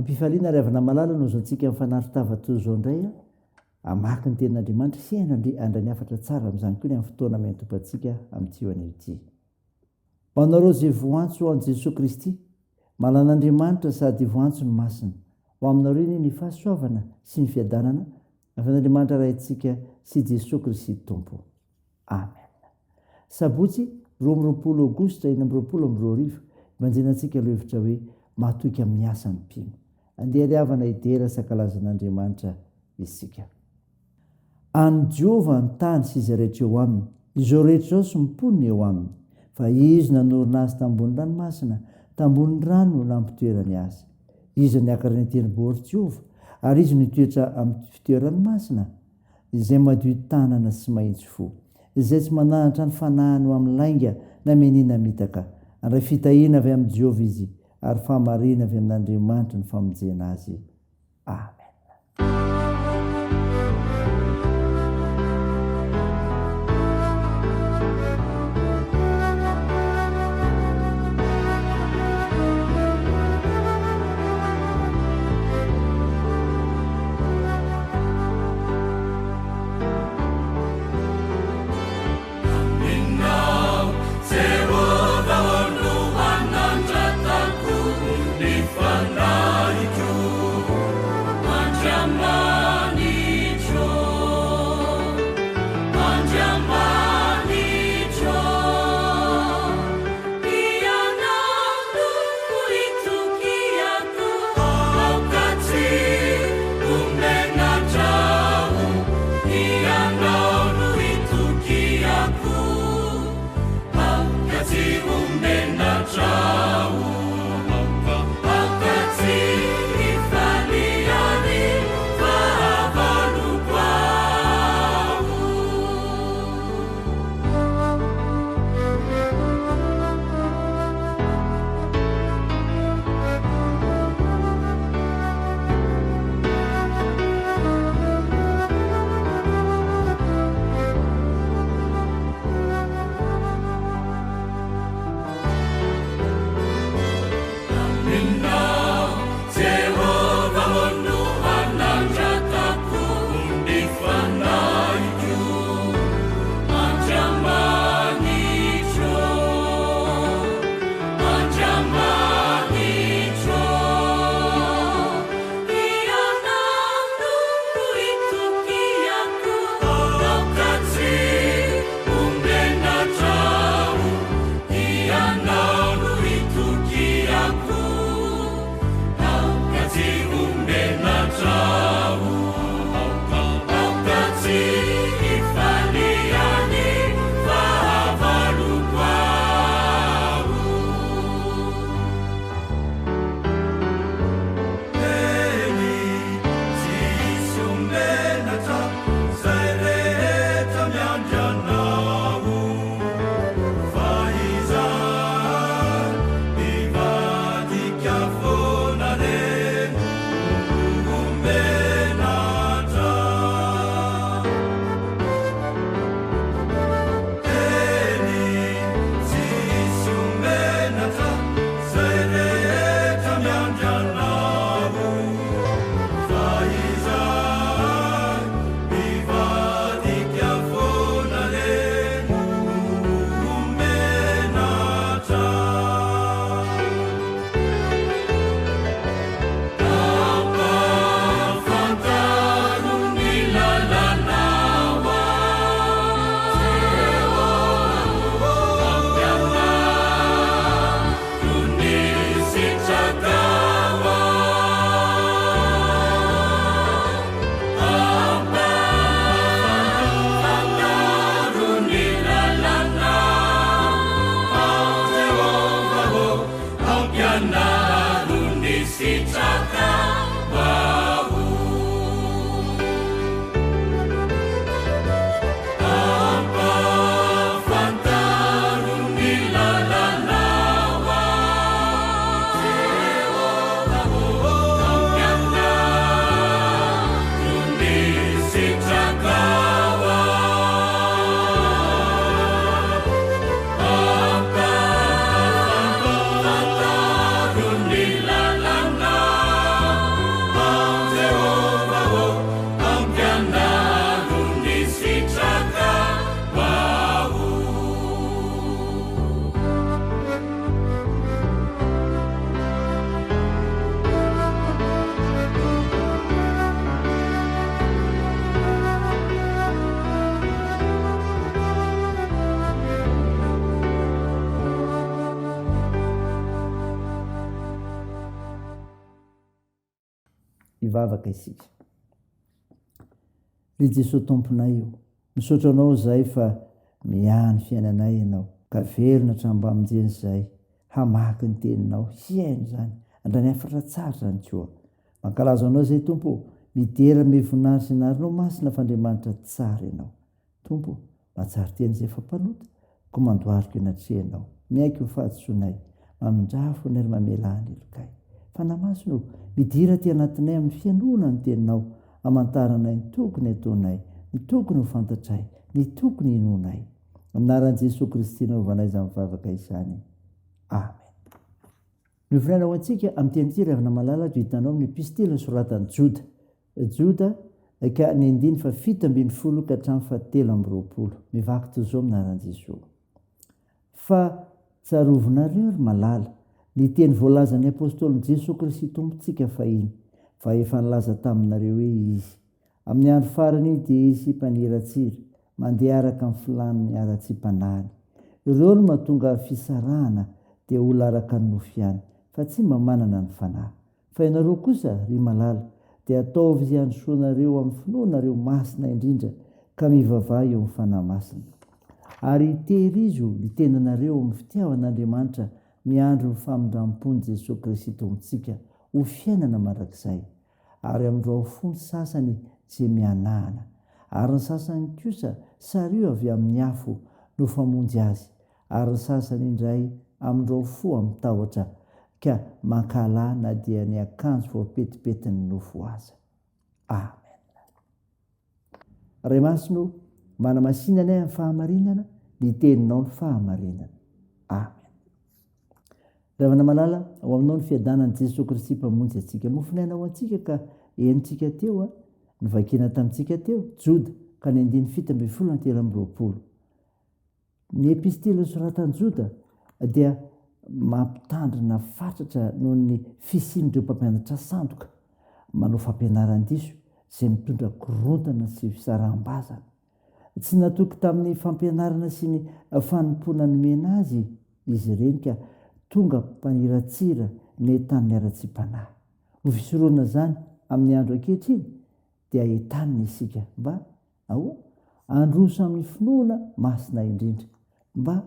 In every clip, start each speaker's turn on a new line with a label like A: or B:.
A: Ampifaliana ry havana malala no azontsika mifanary-tava toy izao indray hamaky ny tenin'Andriamanitra sy handray ny hafatra tsara amin'izany koa ny amin'ny fotoana miantompantsika amin'ity anio ity. Ho anareo izay voantso ho an'i Jesoa Kristy, malan'Andriamanitra sady voantso ny masina, ho aminareo anie ny fahasoavana sy ny fiadanana avy amin'Andriamanitra Raintsika sy Jesoa Kristy Tompo. Amen. Sabotsy 22 Aogositra 2026, ibanjinantsika lohevitra hoe Matoky amin'ny asa ny mpino. Andeha ry havana hidera sy hankalaza an'Andriamanitra isika. An'i Jehovah ny tany sy izay rehetra eo aminy, izao rehetra izao sy ny mponina eo aminy. Fa Izy nanorina azy tambony ranomasina, tambony rano no nampitoerany azy. Izy no niakatra ny tendrombohitr'i Jehovah, ary Izy no hitoetra amin'ny fitoerany masina, izay madio tanana sy mahitsy fo, izay tsy mananatra ny fanahiny ho amin'ny lainga na mianiana mitaka. Handray fitahiana avy amin'i Jehovah izy, ary fahamarinana avy amin'Andriamanitry ny famonjena azy. Amen. Hivavaka isika. Ry Jesoa Tomponay o, misaotra Anao izahay fa miahy ny fiainanay Ianao, ka velona hatramin'ny-mpamonjena izahay, hamaky ny Teninao, hihaino izany, handray ny hafatra tsara izany koa. Mankalaza Anao izahay Tompo o, midera ame voninahitra sy anaranao masina fa Andriamanitra tsara Ianao. Tompo o, mahatsary tena izay efa mpanota, koa mandohalika eo anatrehanao. Miaiky ho fahadisoanay, mamindrà fo anay ary mamelà ny helokay. Fanahy Masina o, midira aty anatinay amin'ny fihainoana ny Teninao, hamantaranay ny tokony hataonay, ny tokony ho fantatray, ny tokony hinoanay. Amin'ny anaran'i Jesoa Kristy nanaovanay izany vavaka izany. Amen. Ny hofonaina ho antsika amin'ny teny ity ry havana malala dia hitanao amin'ny epistily nosoratan'i Joda. Joda, ka ny andininy faha-17 ka hatramin'ny faha-23. Mivaky toy izao amin'ny anaran'i Jesoa. Fa tsarovinareo, ry malala, ny teny voalazan'ny apôstôlin'i Jesoa Kristy Tompontsika fahiny, fa efa nilaza taminareo hoe Izy, Amin'ny andro farany dia hisy mpaniratsira, mandeha araka ny filàn'ny haratsiam-panahiny. Ireo no mahatonga fisarahana, dia olona araka ny nofo ihany, fa tsy mba manana ny Fanahy. Fa ianareo kosa, ry malala, dia ataovy izay handrosoanareo amin'ny finoanareo masina indrindra, ka mivavaha eo amin'ny Fanahy Masina. Ary tehirizo ny tenanareo amin'ny fitiavan'Andriamanitra miandry ny famindram-pon'i Jesoa Kristy Tompontsika ho fiainana mandrakizay. Ary amindrao fo ny sasany izay mihanahana, ary ny sasany kosa sario avy amin'ny afo no famonjy azy, ary ny sasany indray amindrao fo amin'ny tahotra, ka mankahalà na dia ny akanjo voapetipetin'ny nofo aza. Amen. Ray Masina o, manamasina anay amin'ny fahamarinana, ny teninao ny fahamarinana. Amen. Ravana malala, ao aminao ny fiadanan'i Jesoa Kristy Mpamonjy antsika. Mofonaina ho antsika ka henontsika teo, a, novakiana tamintsika teo, Joda, ka ny andininy 17 na 23. Ny epistily nosoratan'i Joda dia mampitandrina fatratra noho ny fisian'ireo mpampianatra sandoka manao fampianaran-diso izay mitondra korontana sy fisaraham-bazana. Tsy natoky tamin'ny fampianarana sy ny fanompoana nomena azy izy ireny ka tonga mpaniratsira nentanin'ny haratsiam-panahy. Ho fisorohana izany amin'ny andro ankehitriny dia entanina isika mba Ao, handroso amin'ny finoana masina indrindra. Mba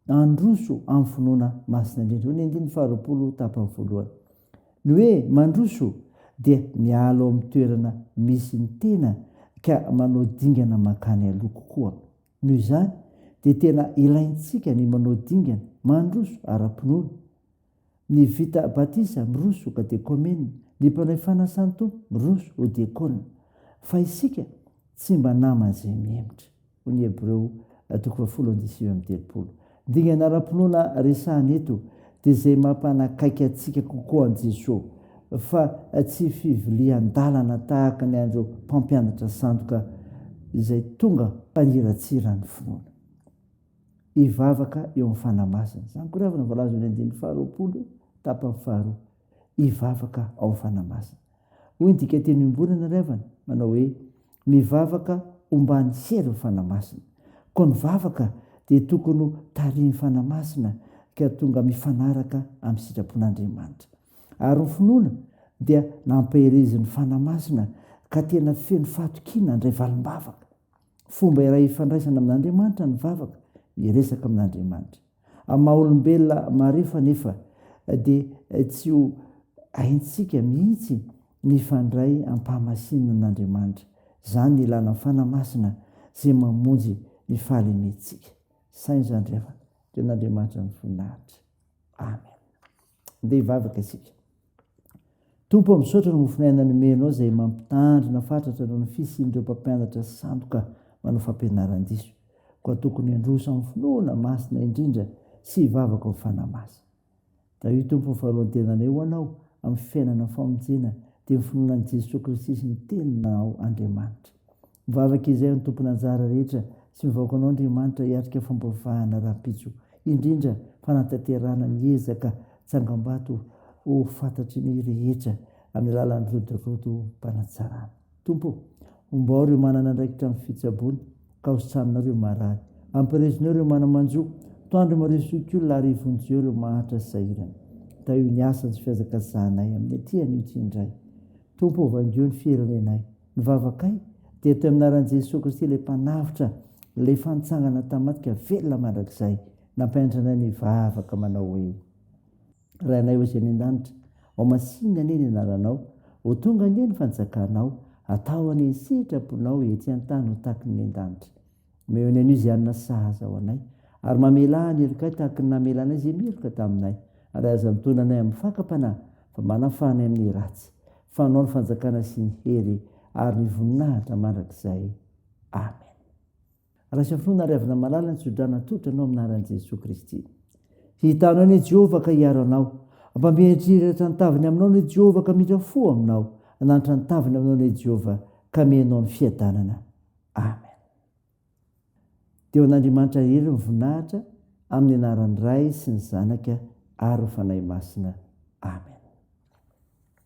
A: handroso amin'ny finoana masina indrindra. Hoy ny andininy faharoapolo tapany voalohany. Ny hoe mandroso dia miala ao amin'ny toerana misy ny tena ka manao dingana mankany aloha kokoa. Noho izany dia tena ilaintsika ny manao dingana, mandroso ara-pinoana. Ny vita batisa miroso ho katekomena, ny mpanao fanasan'ny Tompo miroso ho diakona. Fa isika tsy mba naman'izay mihemotra, hoy ny Hebreo toko fahafolo andininy 39. Ny dingana ara-pinoana resahana eto dia izay mampanakaiky antsika kokoa an'i Jesoa, fa tsy fivilian-dalana tahaka ny an'ireo mpampianatra sandoka izay tonga mpaniratsira ny finoana. Hivavaka eo amin'ny Fanahy Masina. Izany koa ry havana voalaza eo amin'ny andininy faharoapolo tapany faharoa. Hivavaka ao amin'ny Fanahy Masina. Hoy ny dikanteny iombonana ry havana, manao hoe, mivavaka omban'ny herin'ny Fanahy Masina. Koa ny vavaka dia tokony ho tarihin'ny Fanahy Masina ka tonga mifanaraka amin'ny sitrapon'Andriamanitra. Ary ny finoana dia nampaherezin'ny Fanahy Masina ka tena feno fahatokiana handray valim-bavaka. Fomba iray ifandraisana amin'Andriamanitra ny vavaka, miresaka amin'Andriamanitra. Amin'ny maha olombelona marefo anefa dia tsy ho haintsika mihitsy ny hifandray am-pahamasinana amin'Andriamanitra. Izany ny ilana ny Fanahy Masina izay mamonjy ny fahalementsika. Saino izany ry havana. Tian'Andriamanitra ny voninahitra. Amen. Andeha hivavaka isika. Tompo ô, misaotra ny mofon'aina nomenao izay mampitandrina fatratra noho ny fisian'ireo mpampianatra sandoka manao fampianaran-diso. Koa tokony handroso amin'ny finoana masina indrindra sy hivavaka ho Fanahy Masina. Tahio Tompo ny faharoan-tenanay ho Anao amin'ny fiainana famonjena dia ny finoana an'i Jesoa Kristy sy ny Teninao Andriamanitra. Mivavaka izay ny tompon'anjara rehetra sy mivaoka anao Andriamanitra hiatrika fampivavahana rahampitso, indrindra fanatanterahana ny ezaka tsangambato ho fantatry ny rehetra amin'ny alalan'ny rodorodo-panatsarana. Tompo ô, ombao ireo manana andraikitra amin'ny fitsaboana, ka hositranonao ireo marary. Ampirezinao ireo mana-manjo, toandro ireo zokiolona ary vonjeo ireo mahantra sy sahirana. Tahio ny asany sy fihazakazahanay amin'ny aty anio ity indray. Tompo ô vangio ny firenenay. Ny vavakay dia atao amin'ny anaran'i Jesoa Kristy ilay Mpanavotra, ilay efa nitsangana tamin'ny maty ka velona mandrakizay. Nampianatra anay ny hivavaka manao hoe. Rainay ho izay any an-danitra, ho masinina anie ny anaranao, ho tonga anie ny fanjakanao, atao anie ny sitraponao ety an-tany ho tahaky ny any an-danitra. Omeo ny anio izay hanina sahaza ho anay, ary mamelà ny helokay tahaky ny namelanay izay meloka taminay, ary aza mitondra anay amin'ny fakam-panahy, fa manafaha anay amin'ny ratsy. Fa Anao ny fanjakana sy ny hery ary ny voninahitra mandrakizay. Amen. Raiso finoana ary avina malala ny tsodrano atolotra anao amin'ny anaran'i Jesoa Kristy. Hitanao anie Jehovah ka hiaro anao. Ampampiantrihiratra ny tavany aminao anie Jehovah ka mitra fo aminao. Hananitra ny tavany aminao anie Jehovah ka mihaino ny fiadanana. Amen. Dia ho an'Andriamanitra irery ny voninahitra amin'ny anaran'ny Ray sy ny Zanaka ary ny Fanahy Masina. Amen.